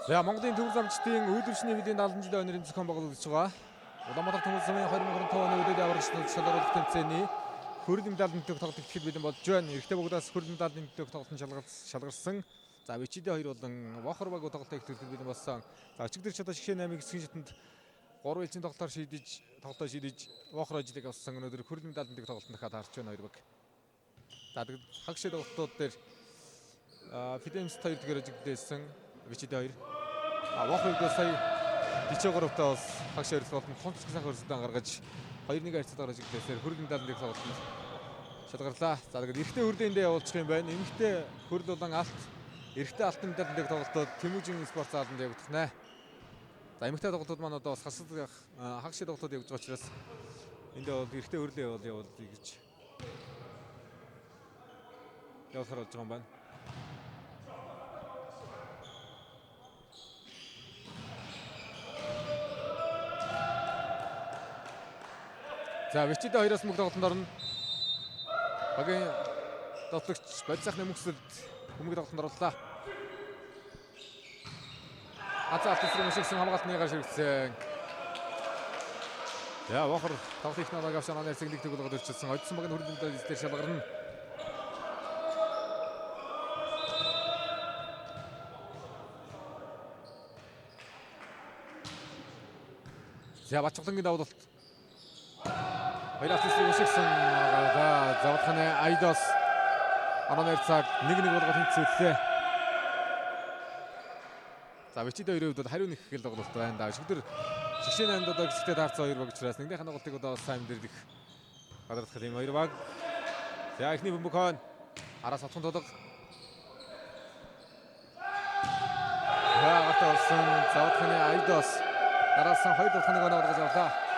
За Монголын төвөр замчдын үйлдвэрчний хөлийн 70 жилийн өнөрийн зохион байгуулагдаж байгаа. Улаанбаатар төмөр замын 2025 оны өдөөд аврагч шалгаруулах тэмцээний хөрөл медалийн төлөх тоглолт ихэд бэлэн болж байна. Эрэгтэй богдоос хөрөл медалийн төлөх тоглолтод шалгарсан. За Вичидэ 2 болон Вохор баг тоглолтыг эхлүүлэхэд бэлэн болсон. За өчигдөр чадаа шигшээ 8-ыг хэсгийн шатанд 3 элчин тоглолтоор шийдэж Вохор ажлыг авсан. Өнөөдөр хөрөл медалийн төлөх тоглолтод дахиад харж байна хоёр баг. За тэгэд хаг шид тоглолтууд дээр Фидемс 2 дээр ажигласан Вичидэ 2. А Вохрыг сая дичээ 3-таа бас хагш ярилцлага болон тунц сайхан өрсөлдөөн гаргаж 2-1 харьцаад гаргаж ирлээсээр хөрөл медаль нэг тоглолтод шалгарлаа. За тэгээд эрэгтэй хөрлийн эндээ явуулчих юм байна. Эмэгтэй хөрөл болон алт эрэгтэй алтан медаль нэг тоглолтод Тэмүүжин спорт зааланд явагдах нэ. За эмэгтэй тоглолтууд маань одоо бас хасаг хагш тоглолтууд явагдаж байгаа учраас эндээ бол эрэгтэй хөрлийн явуулъя гэж явуулахар болж байгаа юм байна. За Вичидэ 2-оос мөнгө тоглолтод орно. Багийн довтлогч Бодисахны мөхсөлд хөрөнгө тоглолтод орлоо. Азаа алт эсрэг мушигсан хамгаалтны гар ширэгцэн. За Вохор тоглолт их намайг авсан оноо эсрэг нэг төгөл болгоод өрчилсөн. Одсон баг нь хөрөнгө медаль дээр шалгарна. За Бачглангийн давуулалт. Хоёр алт эсрэг мушигсан. За Завдханы Айдос оноо цаг 1-1 болгоод тэнцвэллээ. За Вичидэ хоёрын хувьд бол хариу нэгхэл тоглолт байна. Да өчигдөр шигшээ 8-д одоо хэсэгтээ таарсан хоёр баг учраас нэгнийх нь тоглолтыг одоо сайн мэдэрдэх гадарлах юм хоёр баг. За эхний бөмбөг хойно араас отхон тулга. За гарт орсон Завдханы Айдос дараалсан хоёр дахь нэг оноо болгож авлаа.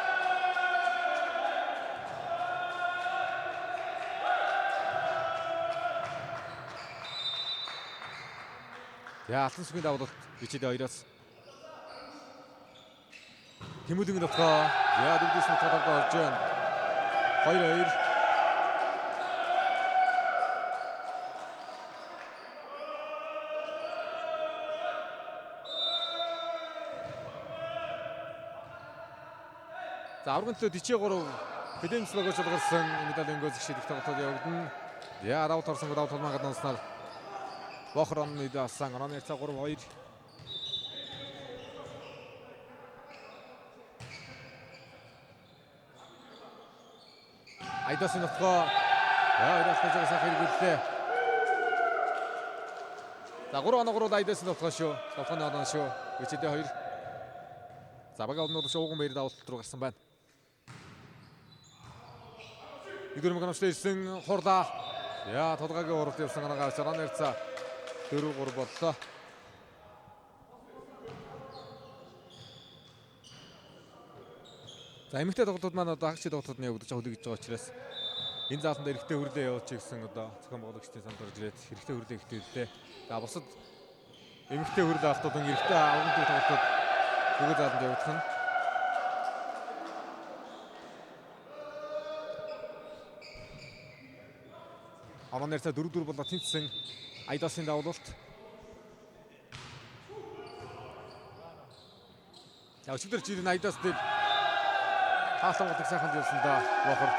За алтан сүхийн давуулалт Вичидэ 2-оос. Тэмүүлэн дотгоо. За дөрөвдүс нутгаа тоглоо орж байна. 2-2. За аврагын төлөө дичээ 3 Фидемс лого шалгарсан медаль өнгөөс шийдэх тоглолтод явагдана. За давуулт орсон давуулт мангад онсноор Вохор онны даасан онооны харьцаа 3-2. Айдосын нутгаа. За хоёр алтан сайхан хэрэглээ. За 3 оноо 3 Айдосын нутгаа шүү. Нутгааны оноо шүү. Вичидэ 2. За багийн олноор ууган баяр давуулалт руу гарсан байна. Игэр мөнгө навчлаа ирсэн хурлаа. Я толгойн уралд явсан оноо гарч онооны харьцаа 4-3 боллоо. За эмэгтэй тоглолтууд маань одоо хагч тоглолтууд нь явагдаж байгаа хүлээгдэж байгаа учраас энэ зааланд эрэгтэй хөрлөө явуулчих гэсэн одоо зохион байгуулагчдын санд орж ирээд эрэгтэй хөрлөө ихтэллээ. За бусад эмэгтэй хөрлөө алтууд эрэгтэй аврагын тоглолтууд бүгд зааланд явагдах нь. Онооны харьцаа 4-4 болоо тэнцсэн Айдосын давуулалт. За өчигдөр жирийн Айдос дээр хаалт хамгаалдаг сайхан явсан да. Вохор.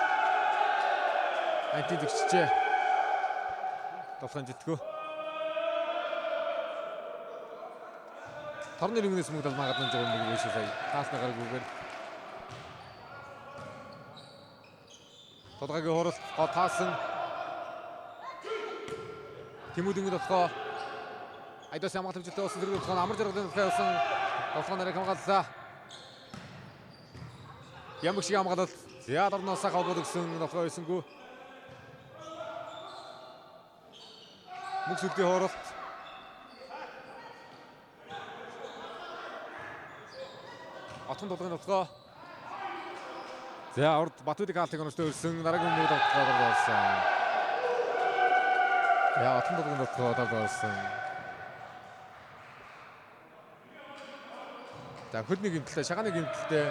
Антин зэгчжээ. Тоглохын житгөө. Торны рингнээс мөнгө далмаа гадна жоо нэг биш сая. Таасна гаргүйгээр. Толгойн хуралт гоо таасан. Тэмүүлэн болохоо Айдос ямгал хэмжээтэй болсон зэрэг болохоо амар жаргалын болохоо явсан. Тоглохоо нарыг хамгааллаа. Ямаг шиг хамгаалалт. За дорноос холбоод өгсөн болохоо байсангүй. Мөнх сүлдийн хуралт. Отхон тулгын болохоо. За урд Батүдик хаалтыг өнөртөө өрсөн дараагийн мөрөд тоглохоор болсон. За отхон тулгын тоглохоор болсон. За хөлний гимтэлтэй, шагааны гимтэлтэй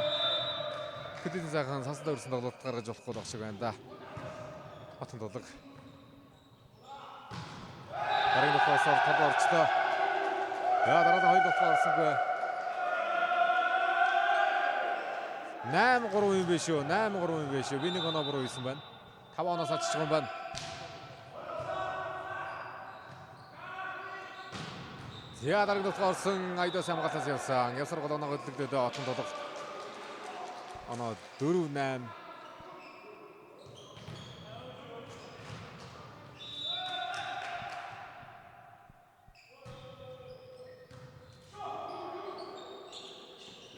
хөдөлгөөн сайхан сансанд өрсөн тоглолт гаргаж болохгүй байх шиг байна да. Отхон тулга. Дараагийн тоглоосоор толгой орчлоо. За дараа нь хоёр дахь орсонгүй. 8-3 юм биш үү? 8-3 юм биш үү? Би нэг оноо буруу хийсэн байна. 5 оноос алчиж байгаа юм байна. За дараагийн дахь орсон Айдос хамгаалаас явсан. Явсар гол оноо хөдлөгдөд Отон тулга. Оноо 4-8.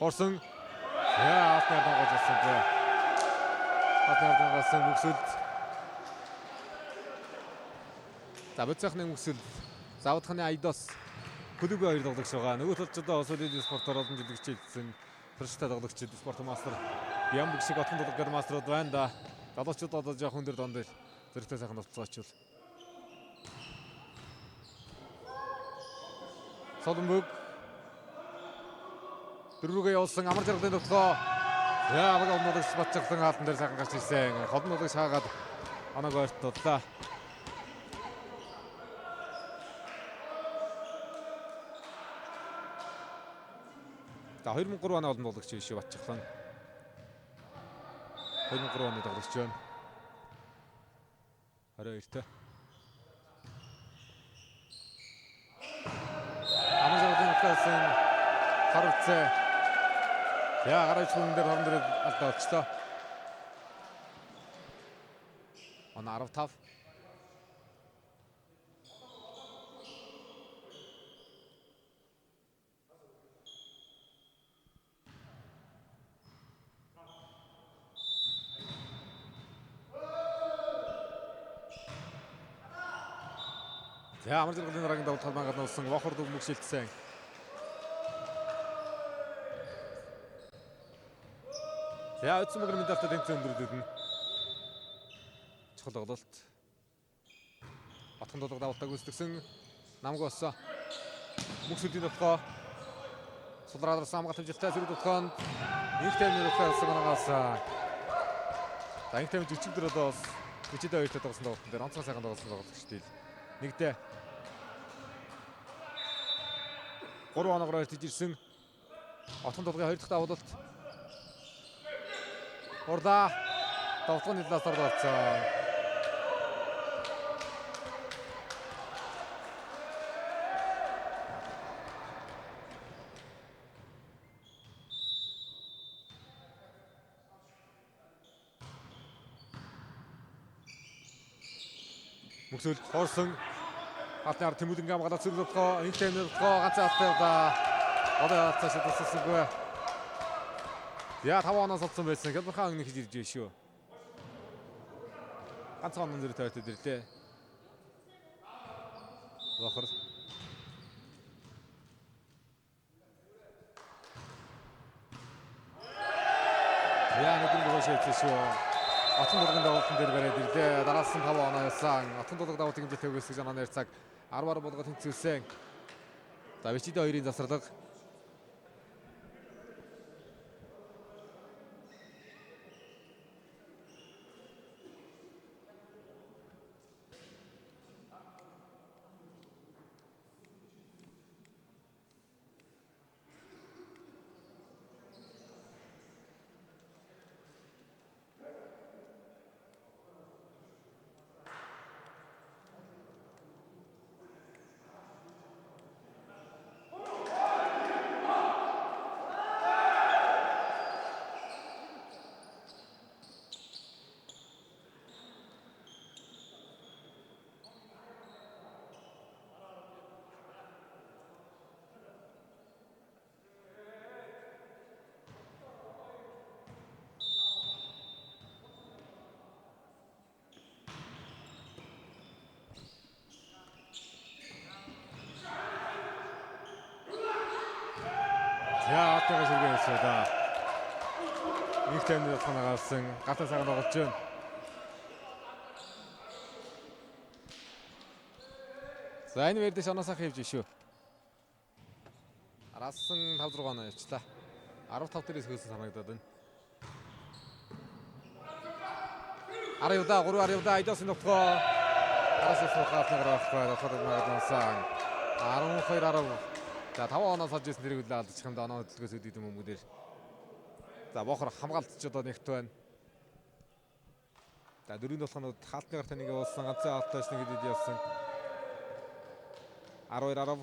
Орсон. За алтны ард болсон. Алтны ард болсон мөксөлд. За буцаахны мөксөл. Завдханы Айдос клубын хоёр тоглогч байгаа. Нөгөө талд ч одоо Солид спортоор олон жил хичээлсэн туршилтаа тоглогчид спорт мастер Бямбэг шиг отхон тоглох гэдэг мастерууд байна да. Залуучууд одоо жоох өндөр дон дээр зэрэгтэй сайхан тулцгаачвал. Солонбөг дөрвөгөө явуулсан амар жаргалын тоглоо. За аваг оноолагч Батчгалан хаалтан дээр сайхан гарч ирсэн. Холон тоглогч хаагаад оноог ойртууллаа. За 2003 оны олон тоглогч биш үү Батчгалан. 2003 оны тоглогч байна. 22-т. Амар жаргалын утгаас харвцээ. За гараа ичгүн дээр хорон дээр алдаа болчлоо. Оноо 15. За амар жаргалын дараагийн давтал мангад нуусан Вохор дүг мөг шилтсэн. За үдсэн мөгөр медальтай тэмцээн өндөрлөдөн. Чухал тоглолт. Батхан тулга давталтай гүйцэтгсэн намг болсон. Мөг сүлийн дотгоо сулраад хамгаалт хэмжилттэй сэрэг дотгоонд инх таймны дотгоо болсон манагаас. За инх тайм өчигдөр одоо бас 42 таа тоглосон тоглолтын дээр онцгой сайхан тоглосон тоглогчтой ил. Нэгдээ 3 оноогоор ирж ирсэн. Отхон тулгын 2 дахь давуулалт. Урдаа давтгын талаас орсон. Мөксөл хорсон. Халтны ард Тэмүүлэнгийн хамгаалалт сэрэг дотгоо, инх таймны дотгоо ганцхан алдаа явлаа. Одоо цаашаа тусалсангүй. Я 5 оноос олдсон байсан. Хялбархан нэг хийж ирж шүү. Ганцхан онон зэрэг тавиад ирлээ. Бохор. Я нэг юм шийдсэн шүү. Отон дулгын давуултан дээр бариад ирлээ. Дараалсан 5 оноо явсан. Отон дулга давуултын хэмжээтэй үгүйсгэж онооны цаг 10-аар болгоод тэнцвэрсэн. За Бичидэ хоёрын завсарлага. За алтайгаа ширгээ хийсэн да. Нэг таймны дотгоо нагаалсан. Гартаа сайхан тоглож байна. За энэ вердэш оноо сайхан явж шүү. Араасан 5 6 оноо явчлаа. 15 дээрээс хөөсөн санагдаад байна. 10 явдаа 3 10 явдаа Айдосын дотгоо. Араас суух хаалт гарах байхгүй. Дотгоо нагаалсан. 12 10. За 5 оноо сарж ирсэн тэрийг үлээ алдчих юм да оноо хөдөлгөөс өдөрт юм хүмүүдэр. За бохор хамгаалтч одоо нэгт байна. За дөрөв толгонууд хаалтны гартаа нэг явуулсан, ганцхан хаалтаас нэг хэд явсан. 12 10.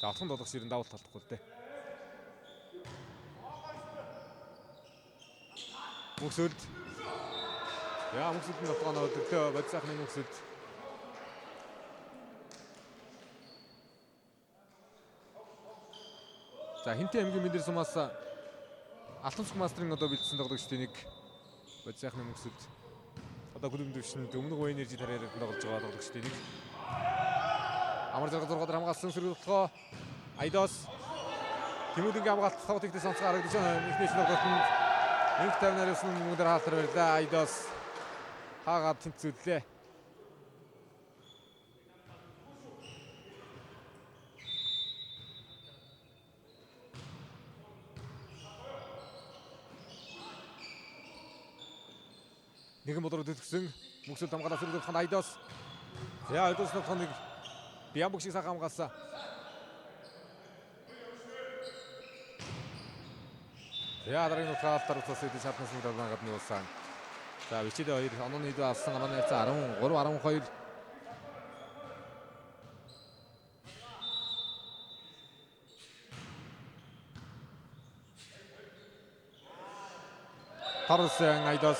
За отхон долгос ер нь давал талдахгүй л дээ. Мөксөлд. Яа мөксөлд нь толгойн өдөглөө бодисаахны мөксөлд. За Хинтээ аймгийн Мэндэр сумаас Алтан сүх мастрын одоо бэлдсэн тоглогчдын нэг бодисаахны мөксөлд. Одоо клубын түвшинд өмнөх үеийн энержи тараар тоглож байгаа тоглогчдын нэг. Амар жаргал 6 дээр хамгаалсан сэрэг толгой. Айдос Тэмүүлэнгийн хамгаалт 5 тэгтээс онцгой харагдаж байна. Эхний тоглолтод инх 50-аар явсан мөнгөөр хаалтар барьлаа. Айдос хаагаад тэнцвэрлээ. Нэгэн бодроо төлгсөн мөксөл хамгаалаа сэрэг толгойд Айдос. За Айдос толгойг Бямбуг шиг сайхан хамгаалсан. За дараагийн нутгаа алтар уцаас идэж чаднаас нэг давлан гадны уулсан. За бичид 2 онооны хэд авсан онооны харьцаа 13 12. Тарсан Айдос.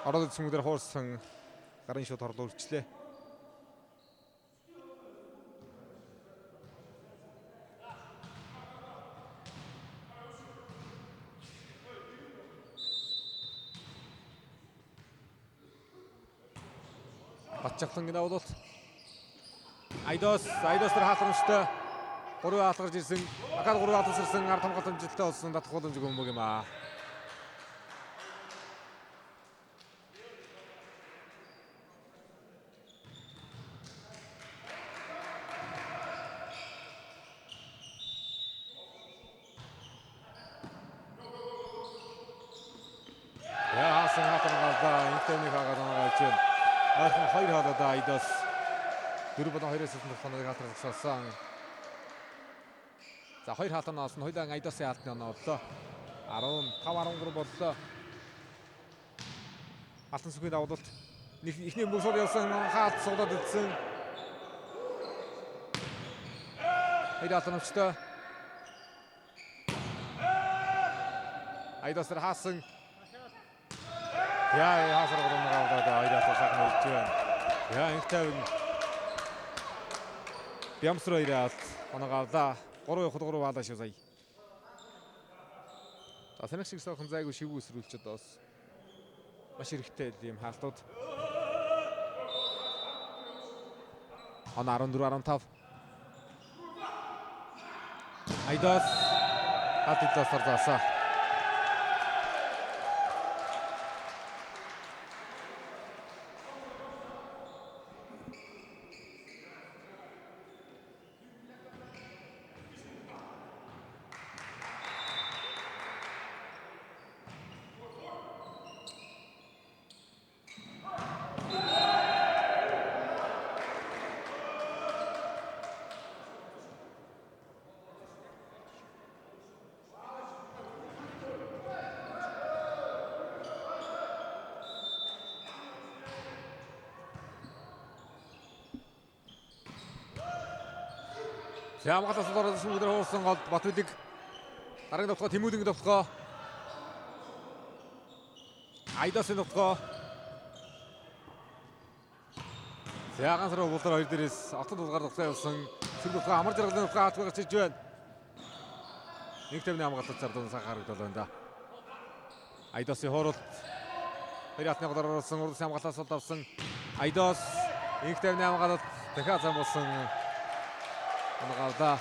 Ороод цөмгдөр хуурсан гарын шууд хорлоо үрчлээ. Батчахлангийн давуулалт. Айдос, Айдос тэр хаалгарамжтай 3 хаалгарч ирсэн. Акад 3 хаалгасарсан ард хамгаалт амжилттай болсон татах боломжгүй бөмбөг юм аа. Яа хаасан хаалгаар интернет хаагаад оноо авч байна. Ойрхон 2 хаалаад Айдос 4 болон 2-оос өмнөх хоног хаалгаар зогсоосон. За 2 хаалт оноос нь хоёулаа Айдосын хаалтны оноо боллоо. 15 13 боллоо. Алтан сүхийн давуулалт. Эхний бөмбөг явсан хаалт суглаад үлдсэн. Хоёр хаалт оновчтой. Айдос хаасан. Яа хаасар гомноо аваад хоёр хаалт сайхан үлдэж байна. Яа инх тайван. Бямсруу хоёр хаалт оноо авлаа. 3 явахад 3 хаалаа шүү сая. За санах шиг сайхан зайгүй шивүү өсрүүлж одоо бас маш хэрэгтэй ийм хаалтууд. Он 14 15. Айдос хаалтаас заасан. За хамгаалаас орсон өдөр хуурсан гол Батбилэг дараагийн довтлогоо Тэмүүлэнгийн довтлогоо Айдосын довтлогоо. За ганцраа булдар хоёр дээрээс отон тулгаар довтлогоо явсан. Сэрэг довтлогоо амар жаргалын довтлогоо хаалтгүй гарч иж байна. Нэг тавны хамгаалалт зардсан сайхан харагдал байна да. Айдосын хууралт хоёр хатны голоор орсон урдсан хамгаалаас бол авсан. Айдос инх тавны хамгаалалт дахиад зам болсон. Оноо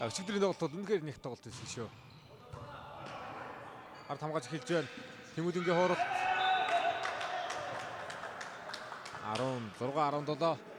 Өчигдрийн тоглолтод үнэхээр нэг тоглолт байсан шүү. Ард хамгаалж эхэлж байна. Тэмүүлэнгийн хууралт 16 17.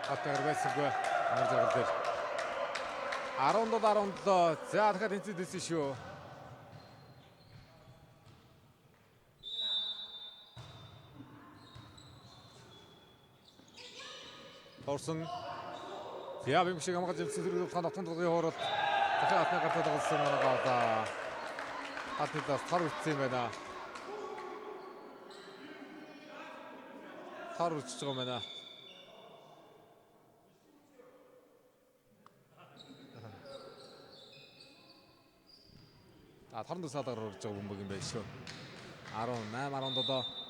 Хатгаар байсангүй. Амар жаргал дээр. 17-17. За дахиад тэнцээд ирсэн шүү. Торсон. За бимшиг хамгаалж явсан зэрэг тулхаа нотон дулгын хооролт. Захын атны гартаа тоглосон манайгаа одоо хаалтны талаас тар үтсэн юм байна. Тар үтсэж байгаа юм байна. А торон тусаалгаар урж байгаа бөмбөг юм байна шүү. 18 17.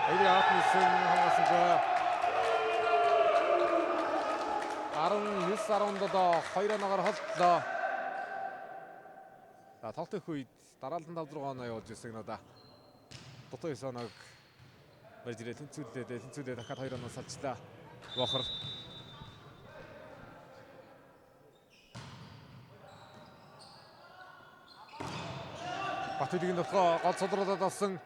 Хоёрын аатнысан хамгаалсангүй. 19 17 2 оноогоор холдлоо. За тоглолт их үед дараалан 5 6 оноо явуулж ирсэн надаа. Дутуу 9 оноог барьж ирээ тэнцүүлээ дахиад 2 оноо салчлаа. Бохор. Батүдгийн дотгоо гол цолруулаад олсон.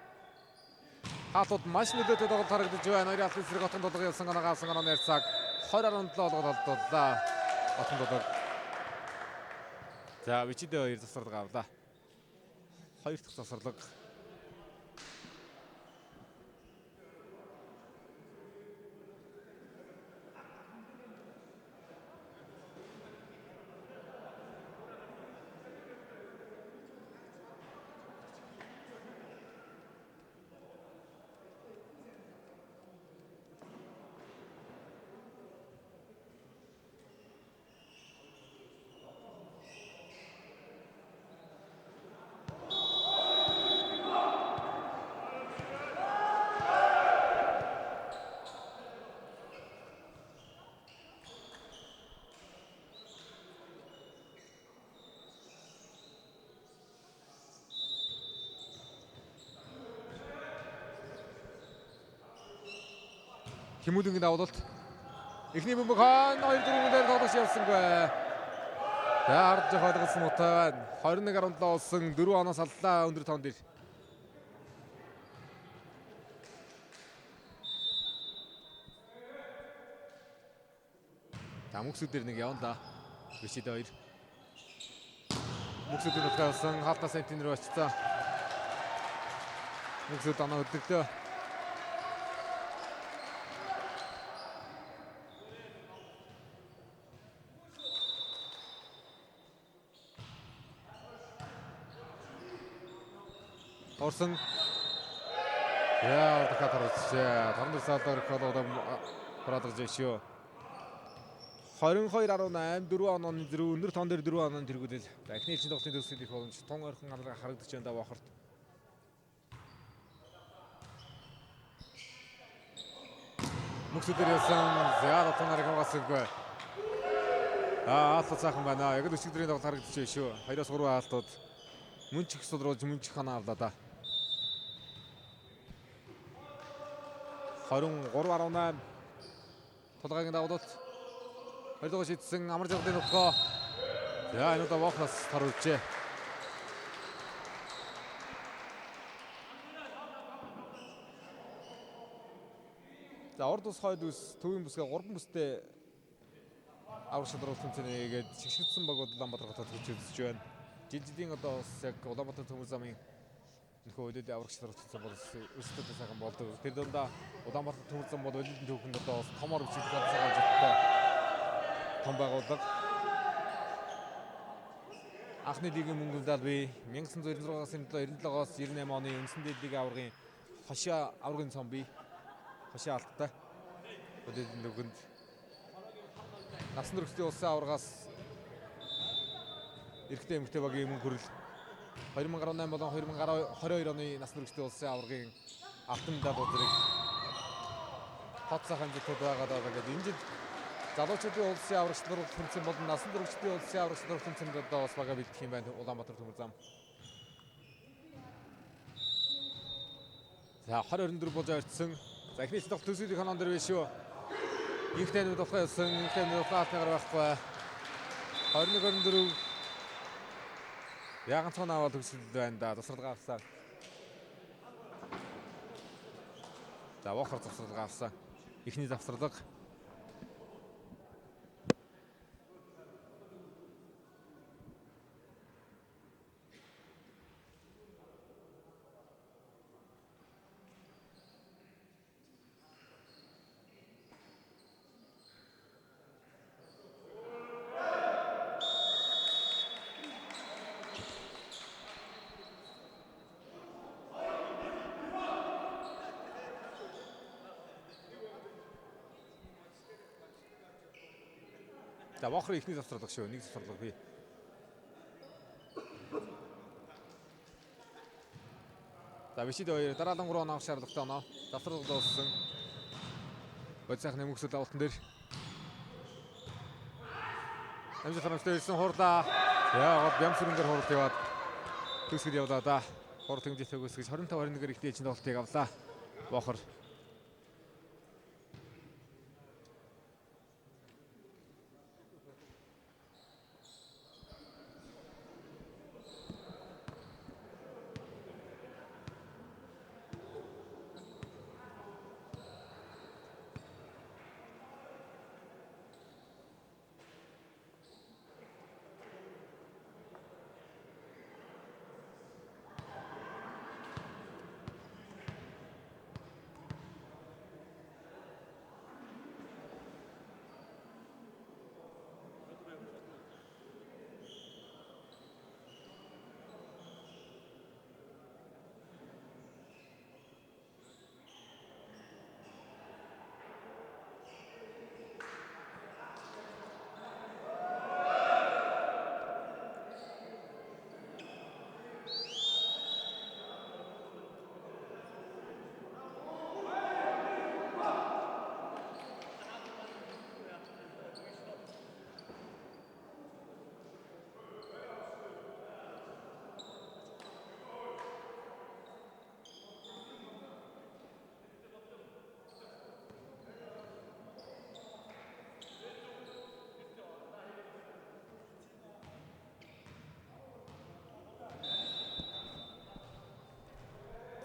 Хаалтууд маш нөлөөтэй тоглолт харагдаж байна. Хоёрын хаалтын эсрэг отон толгой явсан оноо гаасан онооны харьцааг 20.7 болгоод холдууллаа. Отон толгой. За Вичидэ хоёр завсарлага авлаа. Хоёр дахь завсарлага. Хэмүүлэнгийн давуулалт. Эхний бөмбөг хаан 2-4 дээр тоглож явсангүй. За ард жох ойлгосон муутай байна. 21-17 болсон 4 оноос аллаа өндөр тоон дээр. За мөксүүд дээр нэг явна да. Бишид 2. Мөксүүдийн нутгаа явсан хаалтаа сентин рүү очсон. Мөксүүд оноо хөдөглөө. Орсон. Яа, дахиад орчихжээ. Торон салаар их болоо хураадгаж шүү. 22-18 4 онооны зэрэг өндөр тоон дээр 4 онооны тэргүүлэл. За эхний ээлжийн тоглолтын төгсгөл их боломж тун ойрхон алга харагдаж байна да бохорт. Мөксөдөр ясан за дотор нарыг хамгаалсангүй. Аа аалт сайхан байна. Яг л өчигдрийн тоглолт харагдаж байна шүү. 2-3 аалтууд мөн чих содруулж мөн чих ханаа авлаа да. 23-18 тулгаагийн давуулалт. 2 дугаар шийдсэн амар жаргалын нутгаа. За энэ удаа Вохроос таруулжээ. За урд ус хойд ус төвийн бүсгээ 3 бүстэй аврах шалралт тэмцээгээд шигшигдсэн багууд Улаанбаатар хотод хүч үзэж байна. Жил жилийн одоо бас яг Улаанбаатар төмөр замын нөхөө өдөөд аврах шалралт тэмцээн бол өрсөлдөд сайхан болдог. Тэр дундаа Улаанбаатар төмөр зам бол өлөлдөн түүхэнд одоо бас томор бичигдэх сайхан амжилттай том байгууллага. Анхны лигийн мөнгө медаль бий. 1996-аас 97-оос 98 оны үндсэн дээд лигийн аваргын хошоо аваргын цом бий. Хошоо алттай. Өдөөдийн нүгэнд насан туршдын улсын аваргаас эрэгтэй эмэгтэй багийн мөнгө хүрэл 2018 болон 2022 оны насан туршдын улсын аваргын алтан медаль зэрэг хот сайхан амжилтууд байгаа даа гэдэг. Энэ жил залуучуудын улсын аврагч шалралт тэмцээн болон насан туршдын улсын аврагч шалралт тэмцээнд одоо бас бага бэлдэх юм байна Улаанбаатар төмөр зам. За 20-24 болж ойртсон. За эхний тоглолт төсвийн онон дээр биш шүү. Инхтэй нүд болохоо явсан. Инхтэй нүд болохоо алтны гар байхгүй. 21-24 Яа ганцхан аваад төгсөл байна да. Завсарлага авсан. За Вохор завсарлага авсан. Эхний завсарлага. За Вохрын эхний завсарлага шүү. Нэг завсарлага бий. За Вишид хоёр дараалан 3 оноо авах шаардлагатай оноо. Завсарлага дууссан. Бодис сайхны мөксөл авалтан дээр. Амжилт харамстай ирсэн хурлаа. За гол бямсрын дээр хурал яваад төгсгөл явлаа да. Хурал хэмжээтэй төгсгөж 25-21-ээр ихтэй ээлжийн тоглолтыг авлаа. Вохор.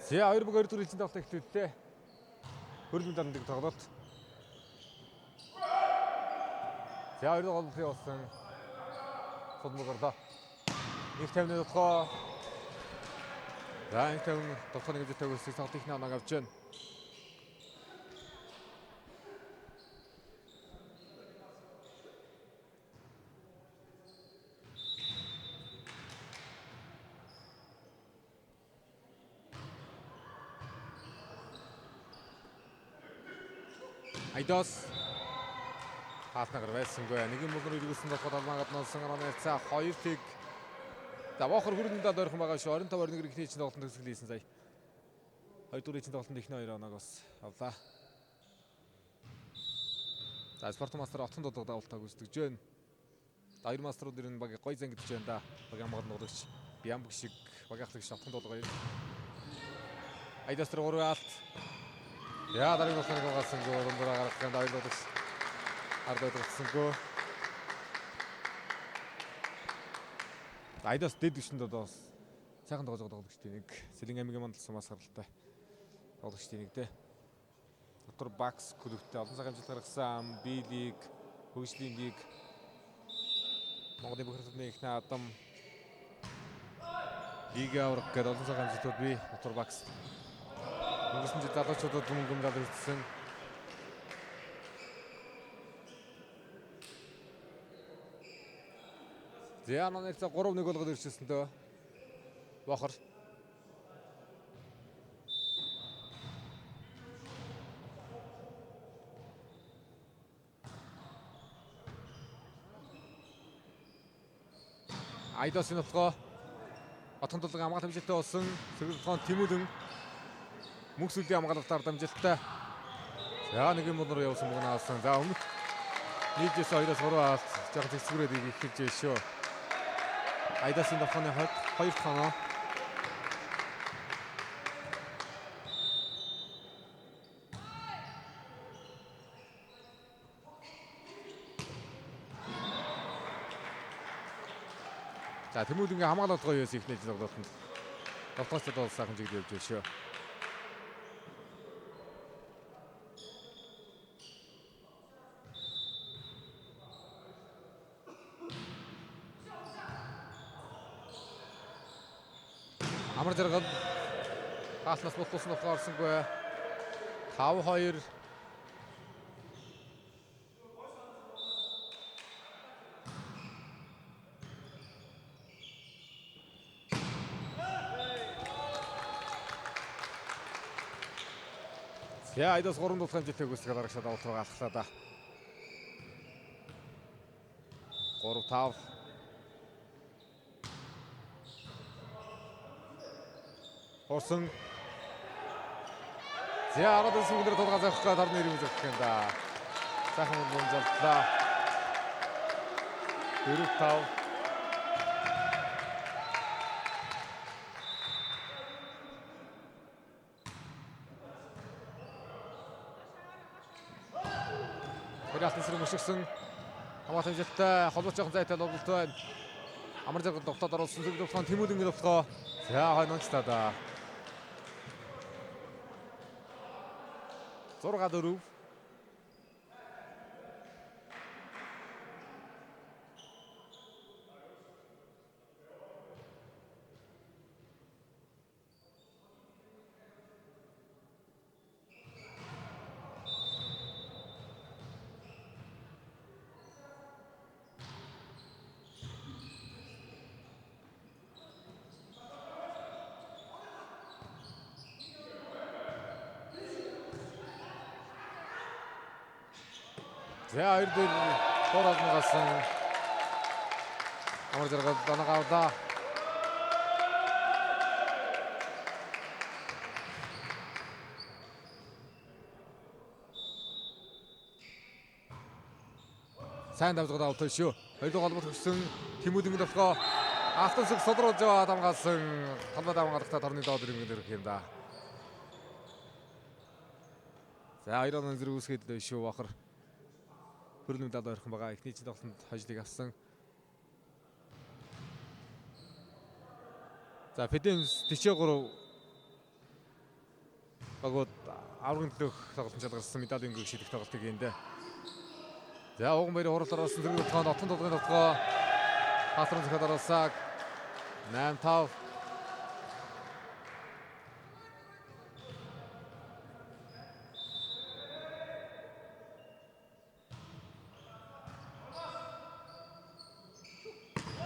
За хоёр баг 2 дугаар ээлжийн тоглолт эхлүүллээ. Хөрөлмөн дарндаг тоглолт. За хоёр дахь голын явуулсан. Сулмаг орлоо. 1-50 дотгоо. За 1-50 дотгоо нэг хэмжээтэй төгсөж тоглолтын эхний оноог авч байна. Айдос хаалтнагаар байсангүй. Нэгэн мөр эргүүлсэн болоход алмаа гаднуулсан Аранайцаа 2-1. За Вохор хүрээндээ дойрхон байгаа шүү. 25-21 эхний чинь тоглолтод төгсгөл хийсэн сая. 2 дугаар чинь тоглолтод эхний 2 оноог бас авлаа. За Спорт мастер отхон дуудлага давалтаа гүйцэтгэж байна. За хоёр мастерууд ер нь баг гой зан гэж байна да. Багийн хамгаалал нуугдагч Бямбг шиг багийн ахлагч отхон дуудлага хоёр. Айдос тэр 3 алт. Яа дараагийн тоглолтыг гаргасангүй дундуур гаргах юм хоёр дуулагч ард ойлгосонгүй. Айдос дэд түвшинд одоо бас сайхан тоглож байгаа тоглогчдын нэг Сэлэн аймгийн мандал сумаас харалтай тоглогчдын нэг дээ. Дотор Бакс клубтэй олон цаг амжилт гаргасан B лиг, хөгжлийн лиг, Монголын бүх хотны их наадам лиг авраг гэдэг олон цаг амжилтууд бий Дотор Бакс. Өнгөрсөн жил залуучуудад мөнгө медаль хүртсэн. За манайцаа 3-1 болгоод ирчихсэн дөө. Вохор. Айдосын нутгаа Отхон тулгын хамгаалалт амжилттай болсон. Сэргэлтхон Тэмүүлэн мөнх сүлийн хамгаалалтаар дамжилттай. За нэг юм руу явсан бүгнээ авсан. За өмнөх нийлжээс 2-оос 3 алт жоохон зэцгүүрээд эхэлж байна шүү. Айдасын давханы хойд 2 дахь оноо. За Тэмүүлэнгийн хамгаалалт гоё байсан ихний тоглолтод. Довтоос бол сайхан жигд явж байна шүү. Амар жаргал хаалнаас бултуулсан болохоор орсонгүй. 5-2. За Айдос 3 дахь амжилтыг үүсгэх дарагшаа давалт руу алхлаа да. 3-5. Хорсон. За 10 сүнгээр тулгаа зохих гээд орны ирмэл зохих юм да. Сайхан бомжолтлоо. 4-5. Хөрийн алтан сэрэг мөшгсөн. Хамгаалал амжилттай холбооч жоохон зайтай ловлолт байна. Амар жаргал довтлоод оруулсан зүг довтлоо Тэмүүлэнгийн довтлоо. За хойно онцлаа да. 6-4. За хоёр дээр хор олно гарсан. Амар жаргал доног авлаа. Сайн давзгаад авлаа шүү. Хоёр дахь холболт өгсөн Тэмүүлэнгийн довтлоо. Алтан сүг содруулж яваад хамгаалсан. Талбай хамгаалалтаа торны доод иргэн дэрэх юм да. За хоёр оноо зэрэг үүсгээд л шүү бахар. Хөрөл медаль ойрхон байгаа. Эхний чинь тоглолтод хожлыг авсан. За Федемс 43 багууд аврагын төлөөх тоглолтод шалгарсан медалийн өнгөийг шийдэх тоглолтыг энд. За Уган баярын хурал оруулсан зэрэг тулгаанд отон тулгын тулгаа хаалтрын зөхиод оруулсан. 8-5.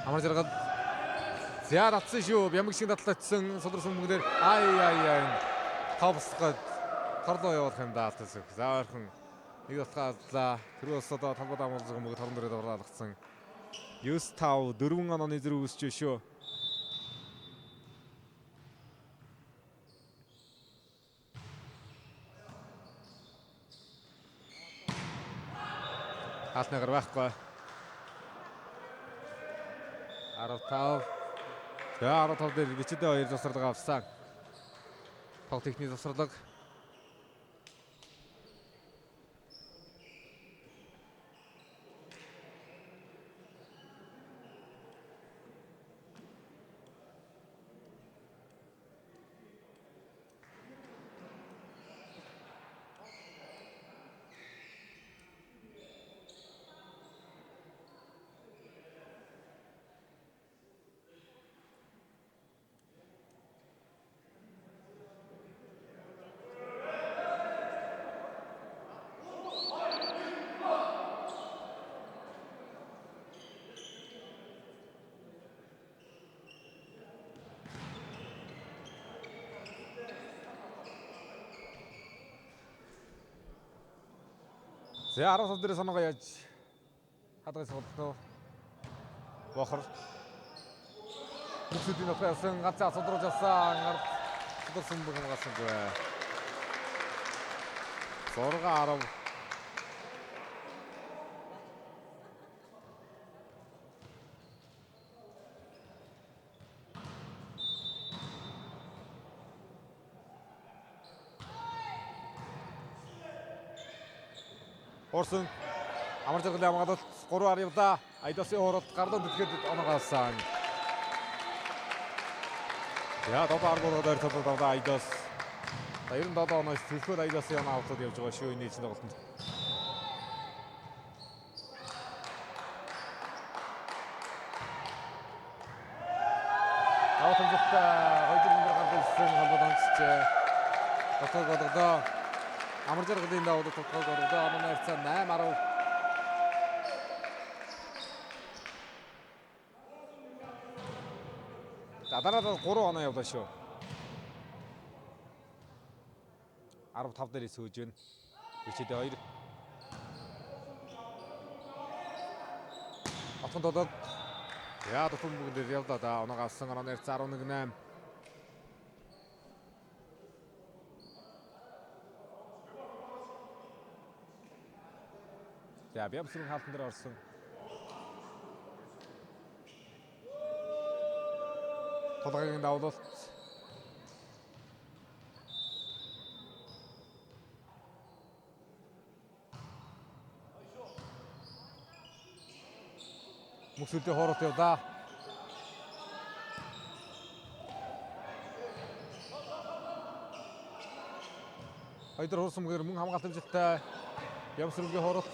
Амар жаргал. За татсан шүү. Бямг шиг татлаачсан суларсан мөнгөөр ай ай ай. Тавсгад торлоо явуулах юм да алтан сүх. За ойрхон нэг тулгаа аллаа. Тэр бас одоо талбай дамуулсан мөнгө торон дөрөд оруулагдсан. 9-5 4 онооны зэрэг үүсч шүү. Хаалтны гар байхгүй. 15. За 15 дээр бичидэ хоёр завсарлага авсан. Тоглолт техникийн завсарлага. За 15 дээр санаагаа яаж хадгалж тоглох вэ? Бохор. Бүсүүдийн нутгаа явсан ганцаа судруулж авсан. Судалсан бүх хамгаалсангүй. 6-10. Орсон амар жаргалын хамгаалалт 3-10 явлаа. Айдосын хуралд гарлан тэтгэхэд оноогоолсон. За 7 10 болгоод ойр толгойд авлаа Айдос. За 97 оноос төлхөөр Айдосын оноо авалтад явж байгаа шүү энэ нийцэн тоглолтод. Давуу хамжилттай 2 дөрөв гарч ирсэн холбоод онцжээ. Дотгог болгодоо. Амар жаргалын давуу дотгог болгодоо. Онооны харьцаа 8-10. За дараа 3 оноо явлаа шүү. 15 дээр сүүж байна. Бичээд 2. Отхон толгой. Яа дотон бүгд дээр явлаа да. Оноог авсан онооны харьцаа 11-8. За Бямсрын хаалтан дээр орсон. Толгойн давлалт. Мөксөлдөө хоорот явлаа. Хоёр хурсан мөр мөн хамгаалт амжилттай. Бямсрынгийн хоорот.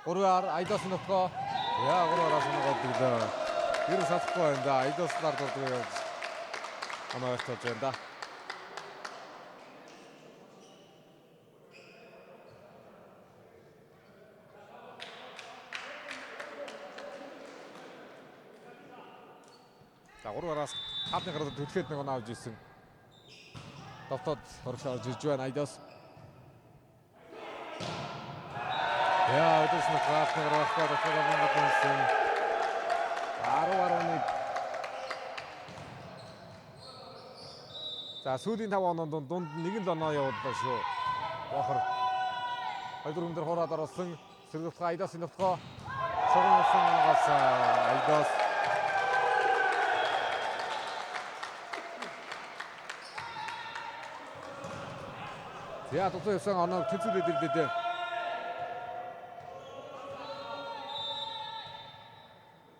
3-аар Айдос нутгаа. Яа 3-аар соногоод өглөө. Ер нь салахгүй байна да. Айдос нар дурдгүй явж. Амаа болж байна да. За 3-араас хаалны гараад түлхээд нэг оноо авч ирсэн. Довтоод хоригш орж ирж байна Айдос. Яа, Айдос нэг хаалны гараад довтоод авсан. 10-11. За сүүлийн 5 оноонд дунд нэг л оноо явууллаа шүү. Бохор. 2-4 дээр хураад оруулсан. Сэргэлтгөө Айдосын довтгоо. Шугам болсон оноогоос Айдос. За дутуу явсан оноог тэнцвэрээд ирлээ дээ.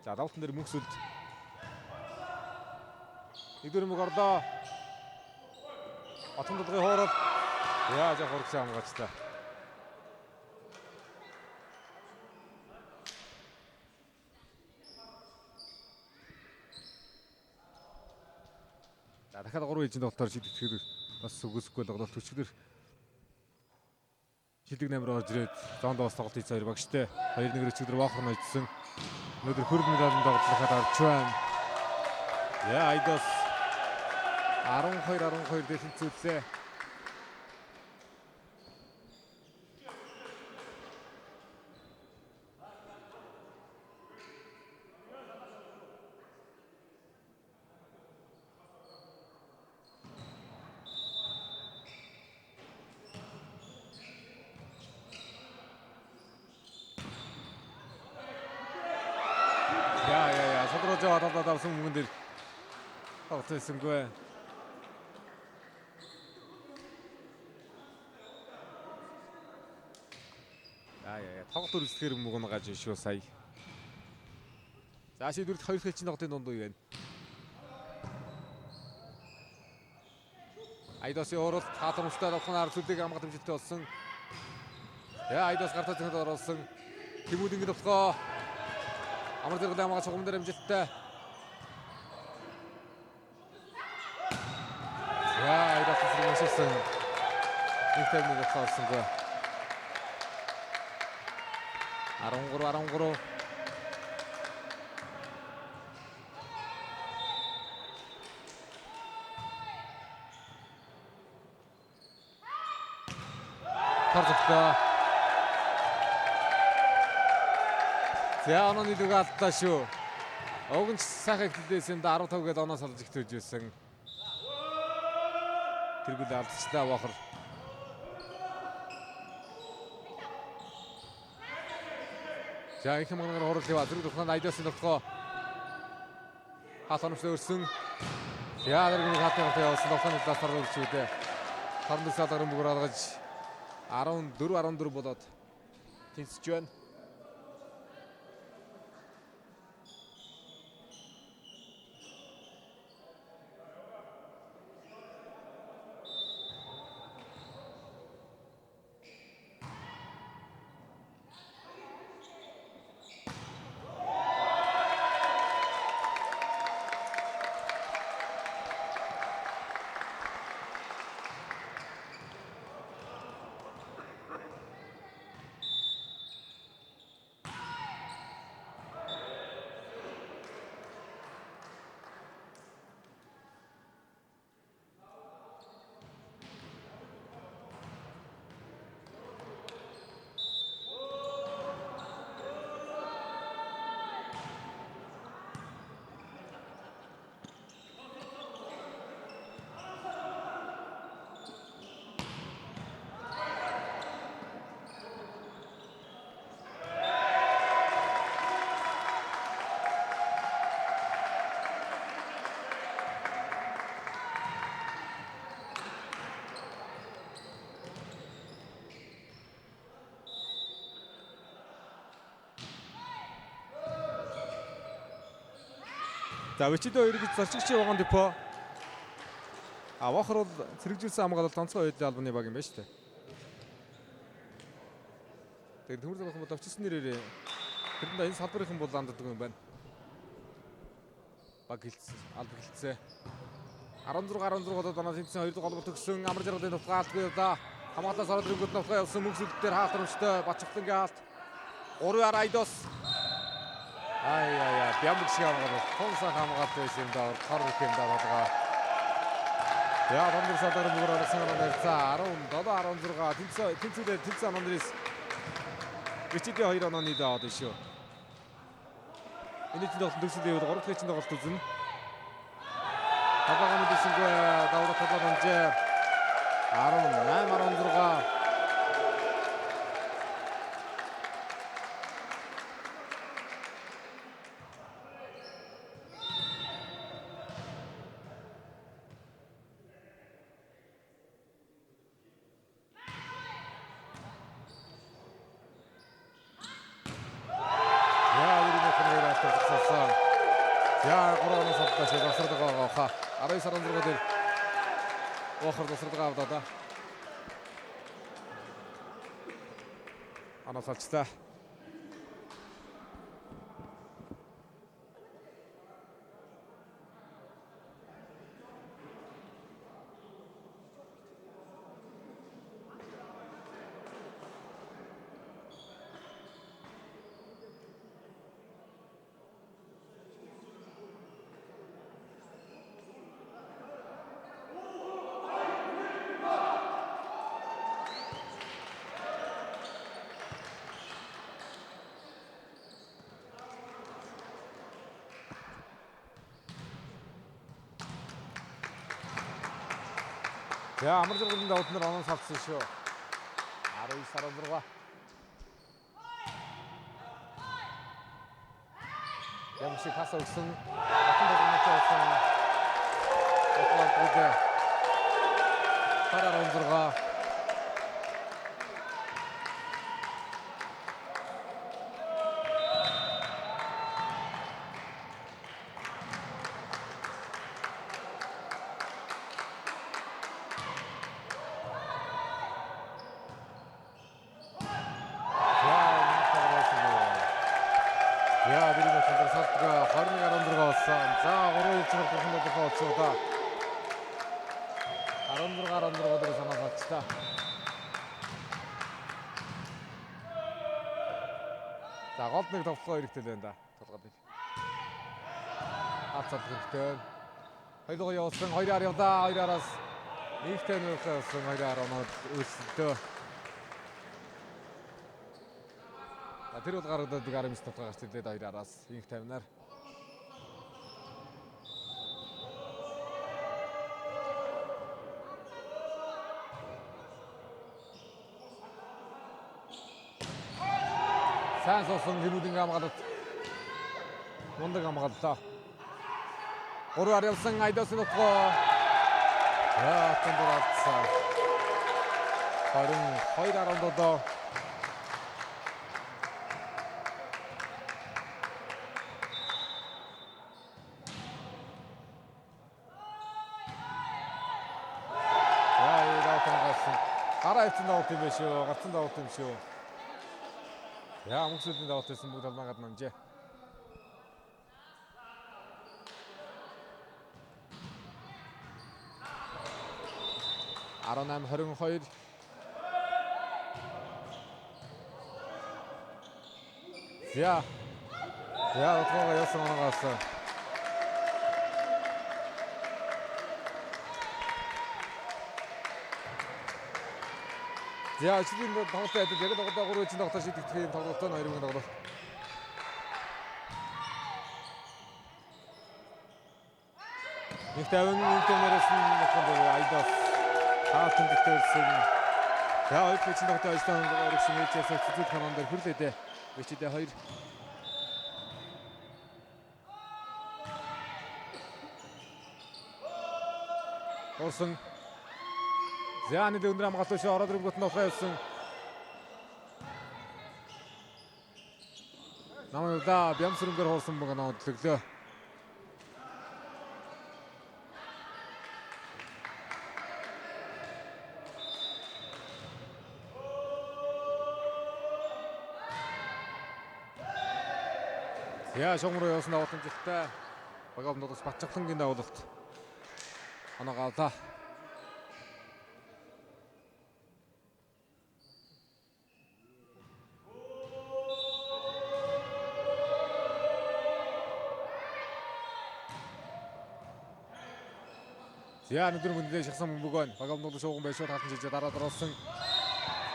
За давтан дээр мөнх сүлд. Нэг дөрөв орлоо. Отон толгой хоорол. Яа жаа хургсан хамгаачлаа. За дахиад 3 ээлжинд тоглолтоор шийтгэхэд бас үгүйсэхгүй тоглолт өчигдөр шилдэг 8 руу орж ирээд зонд бас тоглолт хийсэн хоёр багштай. 2-1 өчигдөр Воохор нойдсон. Өнөөдөр хөрг медалийн тоглолтод орж байна. Яа Айдос 12-12 дээр тэнцвүүллээ. Яа содрож аваад авсан мөнгөн дээр тоглолт хийсэнгүй. Яа тоглолт үргэлжлэхээр мөнгө гаж шүү сая. За шийдвэрлэх хоёр хэлчин тоглолтын дунд үе байна. Айдосын уралт хаатамжтай тоглох нь ард сүлийг хамгаалт хэмжилттэй болсон. Яа Айдос гартаа зөхөд оруулсан. Тэмүүд ингэ довтгоо. Амар зэрэг хамгаалт чухам дээр амжилттай. Яа Айдос эсрэг уншилсан. Нэг тавь нэг довтгоо олсонгүй. 13 13. Торзогтой. За онооны дүг алдлаа шүү. Уг нь ч сайхан эхлэлээс юм да 15 гээд оноо салж ихтэж байсан. Тэргүүл алдчихлаа Бохор. За их мангар хурал яваа. Зэрэг тухайн Айдосын довтгоо. Хаал хономжтой өрсөн. За дэргэний хаалтын гол явуулсан. Довтгооны талаас тарж өгч үү дээ. Таран салгарын бүгэр алгаж 14-14 болоод тэнцэж байна. За Вичидо 2 гэж зорчигчийн вагон депо. А Вохор бол цэрэгжүүлсэн хамгаалалт онцгой хоёулын албаны баг юм байна шүү дээ. Тэгээд төмөр зургах бол очсон нэрээр тэрэнд энэ салбарын бол анддаг юм байна. Баг хилцсэн, алба хилцээ. 16 16 удаа данаа тэнцсэн 2 дахь голбол төгсөн амар жаргалын тулгаа алдгүй явлаа. Хамгаалаас ороод ирэнгүүт нутгаа явсан мөнх сүлд дээр хаалт харамжтай Бачхлангийн хаалт. 3-аар Айдос. Ай ай ай бямбэг шиг хамгаалалт. Тун сан хамгаалт байсан юм даа. Тор юм даа толгой. Я Бамбар садар мөр орсон харагдсан 17 16 тэнцээ тэнцээ Андрес. Бичидэ 2 онооны даад шүү. Энэ чинь тоглолт төгсөлийн үед 3 дахь чинь тоглолт үзнэ. Талбайгаа мэдсэнгүй даврах талаар хэмжээ 18 16. За 3 оноо савдаа шиг завсардаг байгаа хаа. 19 16 дээр Вохор завсардаг авдаа да. Оноо салчлаа. За амар жаргалын давтнаар нар оноо салсан шүү. 19 16. Ямшиг хаса өгсөн. Батан тогломч болсон. Батан гүдэ. 16. За бэрийн центр салдгаа 21 16 болсон. За 3 хилцээр бурхан тодорхой болчихоо да. 16 16 дээр санаа салчлаа. За гол нэг тоглолгоо хэрэгтэй л байна да. Толгой. Хаац салах хэрэгтэй. Хоёулаа явуулсан 2-аар явлаа. 2-аараас нэгтэй нөхөө явсан 2-аар оноод үйлсэлтөө. Тэр бол гаргаддаг 19 тотгоо гарч ирлээ 2-аараас инх тавинаар. Сайн суусан гэрүүдийн хамгаалалт. Мундаг хамгааллаа. 3-аар явсан Айдосын нутгаа. За танд алдсан. 22 17. Гараа авсан давалт юм биш үү? Гарцсан давалт юм шүү. Яа, мөнх сүлийн давалт байсан бүгд алмаа гадна амжээ. 18 22. За. За, утгаагаа яасан оноогоос. За өчигдрийн тоглолтын адил яг л одоо 3 үеийн тоглолтоор шийдэгдэх юм тоглолтоо 2-1 тоглолт. Нэг тавин нэг тавнараас нь нутган дээр Айдос хаалтан дэвтэрсэн. За хоёр хүчин тоглолтын ажлын орогсон ээжээс цэцэг команд дээр хүрлээ дээ. Бичидэ 2. Орсон. За нэг өндөр хамгаалт шүү ороод ирэнгүүт нь ухаа явсан. Намайг да бямсрэнгээр хуурсан баг нөөдлөглөө. За шугам руу явсан давуулт амжилттай. Багаабнуудаас Батчавхлангийн давуулалт. Оноогоо авлаа. За өнөөдөр мөндөө шахсан бөмбөг байна. Багаабнуудаас шугам байж шууд хаалтан жижиг дараа друулсан.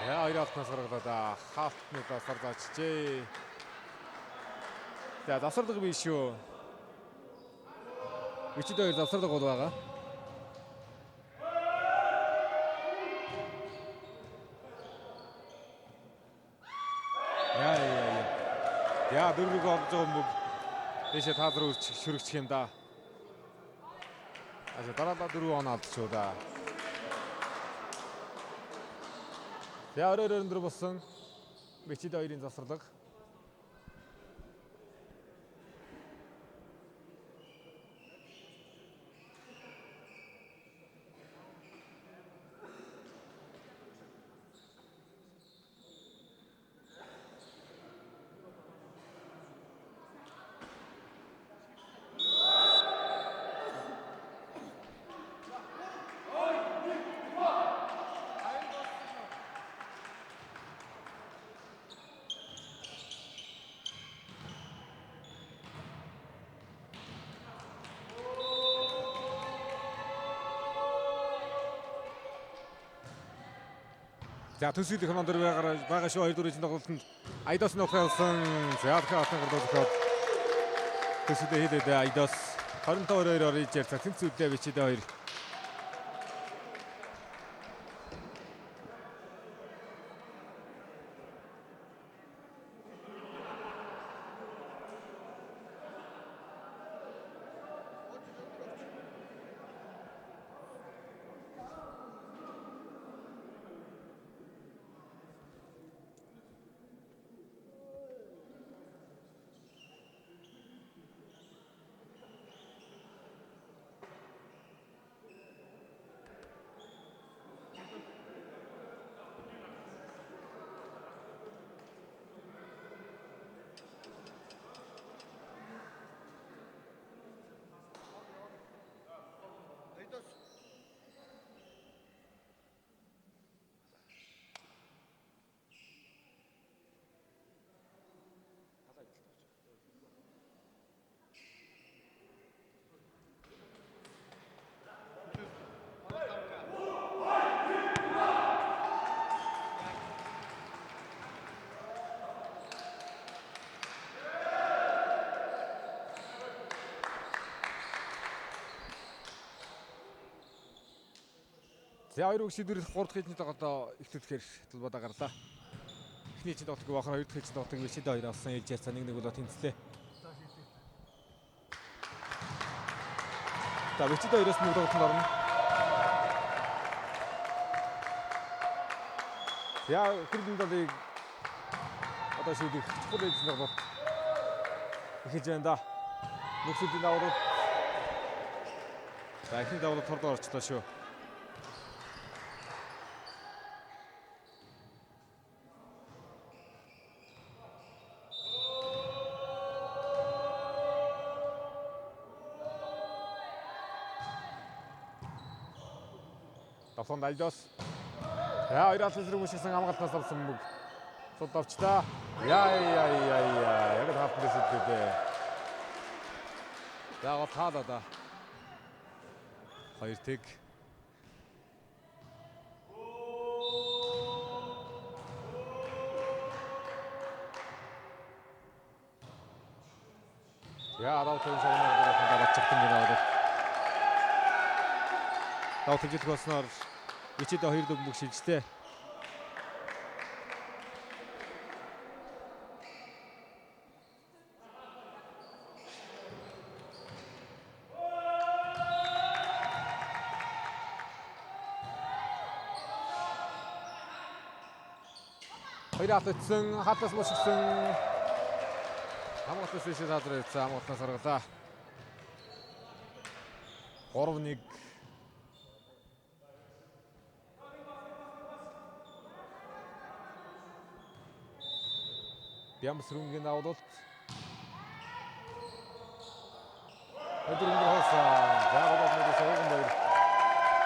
За хоёр алтнаас гаргалаа. Хаалтнуудаас заачжээ. За завсарлага биш шүү. Бичид хоёр завсарлага бол байгаа. Яа яа яа. Яа дөрвийг олж байгаа бөмбөг. Дэшээ тааз руу шүрэгчих юм да. Аж дараалал 4 он алдчихв да. За орой өндөр болсон. Бичид хоёрын завсарлага. За төсөөлөх команд байгаа шүү. 2 4-ийн тоглолтод Айдос нөхөр явсан. За дахиад алтан гардаа зөхиод төсөөлөө хийлээ Айдос 25-2 орж ярьцаа тэнцвэрдээ бичидэ 2. За хоёр үг шийдвэр 3 дахь хэдний тоглолтоо эхлүүлэхээр талбайдаа гарлаа. Эхний чинь тоглолтыг баахаар хоёр дахь хэдний тоглолтыг Вичид хоёр авсан ээлж ярьцаа 1-1 болоо тэнцлээ. За Вичид хоёроос нэг тоглолтод орно. За хөрөнгө долыг одоо шийдэх чухал ээлжийн тоглолт эхэлж байна да. Нөхцөлийн давуулалт. За эхний давуулалт тордоо орчлоо шүү. Долоон Айдос. За хоёр алт зэрэг үшсэн хамгаалтаас авсан мөг. Цуд авчлаа. Яа яа яа яа. Яг л хаалтан дээр шидлээ. За гол таалаа да. 2-1. Я арав төвшөө шагнаа бацчихсан юм байна. Давт хэмжээлт болсноор Вичид 2 бөмбөг шилжлээ. Хоёр алдсан, хаалтаас босгосон. Хамгаалтаас дэшээ задраа явцсан, хамгаалтаас гаргалаа. 3-1. Бямс рүнгийн давуулалт. Өдөр өндөр хоосон. За болоод мэдээс ууган баяр.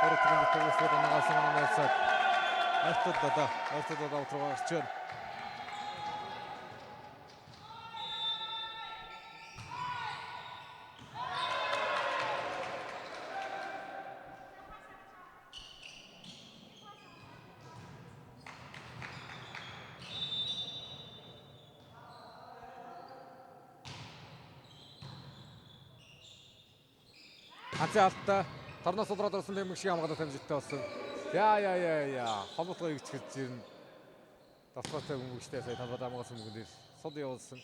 Гурав дахь төгсгөл оноогоос манайсаа ойртод одоо ойртод давт руу гарч байна. Ганцын алттай торноос судраад орсон бэмэг шиг хамгаалалт амжилттай болсон. Яа яа яа яа. Холбоотгоо игч гэж ирнэ. Давтгаатай бөмбөгчтэй сая талбайд хамгаалсан бөмбөгөн дээр сул явуулсан.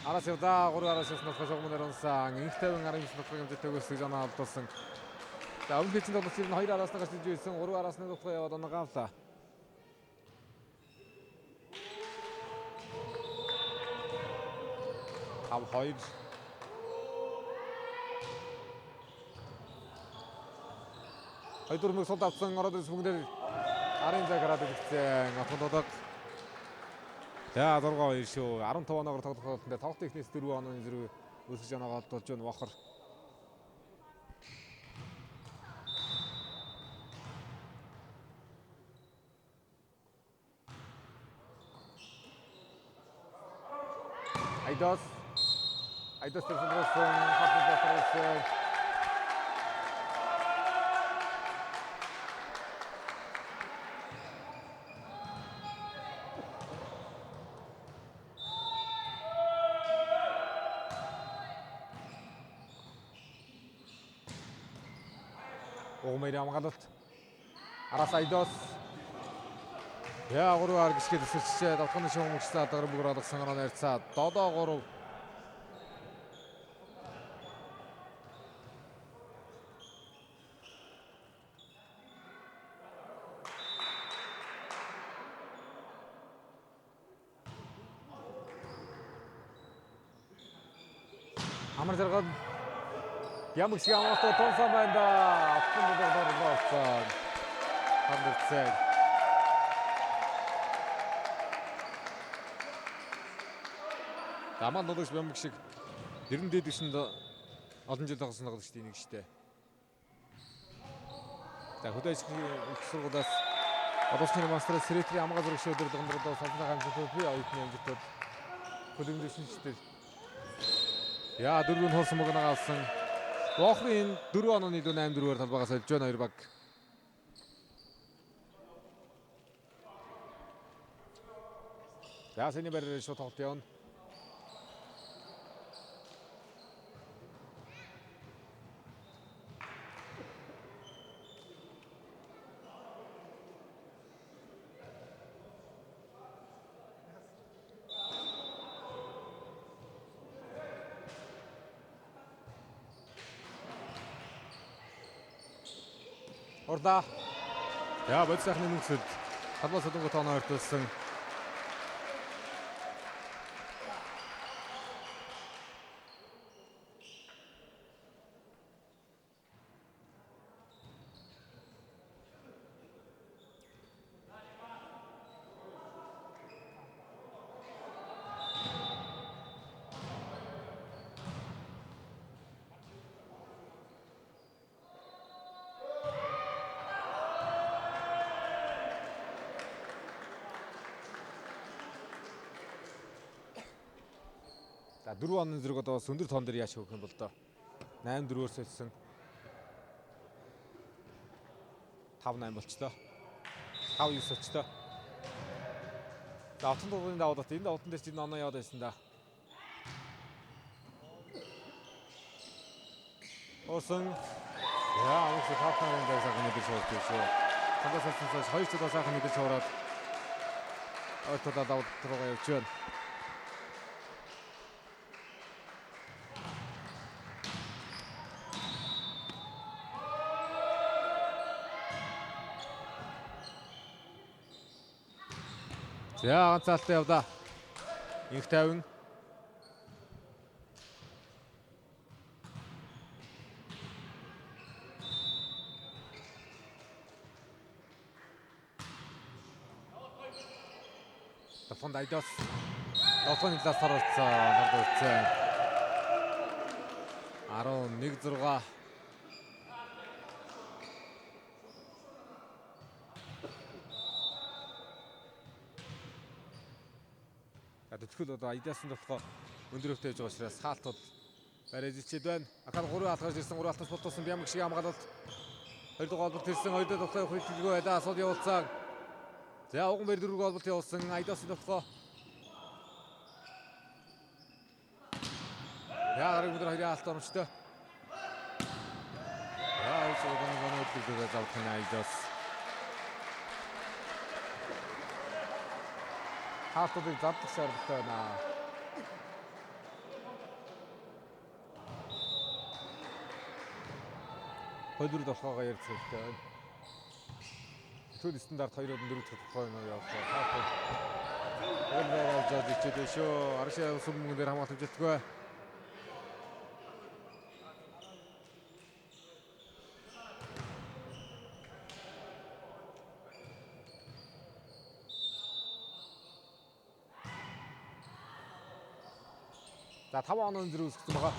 Араас явдаа 3 араас явсан болохоор шугамнаар унсан. Инх тавин 19 тоглох амжилттай өгсөн жана алдуулсан. За өмнө хийсэн тоглолт нь 2 араас нь гарч иж байсан. 3 араас нь тоглох яваад оноо авлаа. 5-2. Хоёр дөрмөг сул авсан ороод ирсэн бүгдээр арын зай гараад ирсэн. Отгон додог. За 6-2 шүү. 15 оноогоор тоглох тоглолтод тоглолтын эхнээс 4 онооны зэрэг өсөж оноогоо олдуулж байна Вохор. Айдос. Айдос тэрсэн болсон. Хатан болсон. Угмэр хамгаалалт. Араас Айдос. Яа 3 ар гисгээд өсөрчээ. Давтганы шугамгчтай адар бүгэр алгасан оноо найрцаа. 7-3. Амар жаргал Ямаг шиг амгаалт тунсан байна да. Отгон дөрөөр болсон. Хандцэг. Даман нологч Ямаг шиг 90 дээд түвшинд олон жил тоглосон тоглогчдын нэг штэ. За хөдөө их сургуулиас Одоосны мастер Сретри амгаа зурагч өдөр дундор солонтой амжилтууд би оюутны амжилтууд хөлбөмбөшнчтэй. Яа дөрөв нь хоосон мөгнөг авсан. Вохрын 4 онооны дүү 8-4-ээр талбайгаас олж байна хоёр баг. За сэний байраар шууд тоглолт явна. Урдаа. За бод сайхны мөнхсөд талбай содонгот оноо ойртуулсан. За 4 онын зэрэг одоо бас өндөр тоон дээр яаж хөөх юм бол доо. 8-4-оор сольсон. 5-8 болчлоо. 5-9 болчлоо. За отон дугуйн даваад энэ давтан дээр чинь оноо яваад байсан да. Осон. Яа, амарч тавтан дээр сайхан мэдээж шуурд шүү. Цангаас сольсон хоёр цудаа сайхан мэдээж шуураад ойртолоо давт руугаа явж байна. За ганцаалтай явдаа. Инх тавин. Давханд Айдос. Давханд талаас оролцсон. Оролцсон. 11-6. Тэтгэл одоо Айдасан толгой өндөр өвтэй байж байгаа учраас хаалт бол барай зэлчээд байна. Акад 3 алгаж ирсэн, 3 алтаас болтуулсан Бямг шиг хамгаалалт. 2 дахь холболт ирсэн, 2 дахь толгой явах итгэлгүй байлаа. Асуудал явуулсан. За уган баяр дөрөв холболт явуулсан Айдасан толгой. Я гараг өдөр хоёрын хаалт оромжтой. Я өдөр завдах нь Айдас. Хаалтуудыг задлах шаардлагатай байна. Хөлбөр толгоогоо ярьж хэрэгтэй байна. Төл стандарт 2-4 дахь толгой юм явуулах. Хаалтууд хөлбөр авч явж ичээд шүү. Аршаа сүм мөнгөн дээр хамгаалт хэмжээдэггүй. За 5 оноо зэрэг үүсгэсэн байгаа.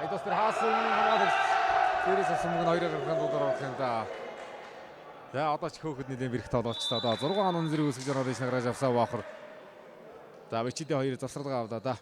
Айдос дээр хаасан хамгаалагч. Дээрээс авсан мөнгө нь 2-оор гарахын тулд оруулах юм да. За одоо ч хөөхөд нэлийн бэрх тоглолцлоо доо. 6 оноо зэрэг үүсгэж ороод иш нагараж авсан баахар. За бичидээ хоёр завсарлага авлаа да.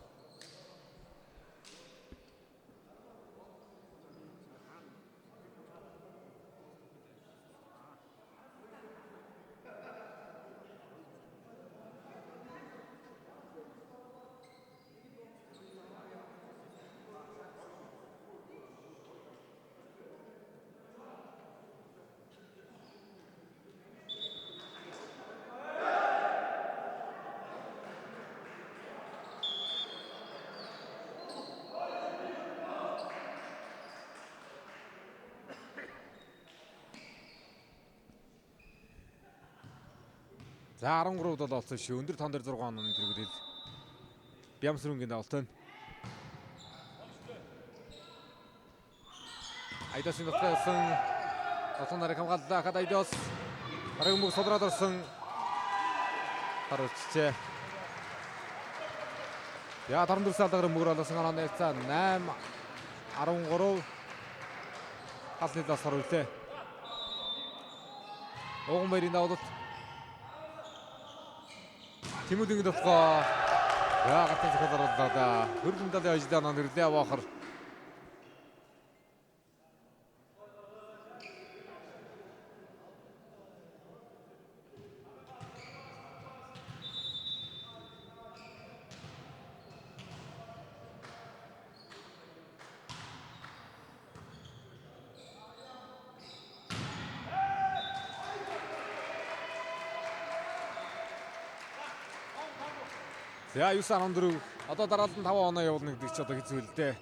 За 13 7 болсон шүү. Өндөр тоон дээр 6 онооны тэргүүлэл. Бямсрүнгийн давалт байна. Айдосын дотор явсан. Долоон нарыг хамгааллаа. Хад Айдос. Дараагийн мөг судраад орсон. Харуулчихжээ. Я 14 салгаар мөр олсон онооны цаа 8 13 халны дас харууллаа. Уган баярын давалт. Тэмүүлэн толгой. Я гартан зохиол орууллаа да. Хөргөн медалийн ажлаа нон ирлээ баахар. За 9-14 одоо дараалал нь 5 оноо явуулна гэдэг чи одоо хэцүү л дээ.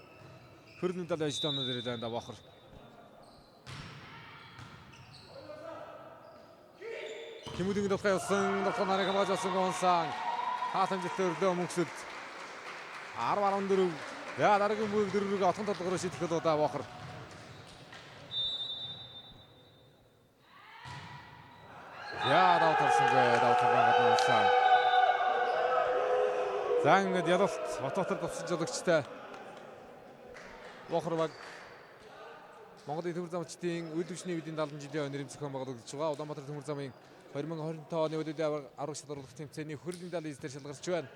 Хөргөн медалийн ажлын оноо дээр байна да баахар. Тэмүүлэн толгой явсан, толгой нарыг хамгаалж авсан Гонсан. Хаалт амжилттай өрлөө мөнхсөд. 10-14. За дараагийн бүэг дөрвөрөг отхон толгой руу шийдэх удаа баахар. Я давт авсангүй, давт авсан гадна. За ингээд ялалт Батбатар давсан жологчтой Бохор баг Монголын төмөр замчдын үйл түвшний үеийн 70 жилийн өнөр зохион байгуулагдаж байгаа Улаанбаатар төмөр замын 2025 оны үеийн авраг шалгаруулах тэмцээний хөрөлд медаль эздэр шалгарч байна.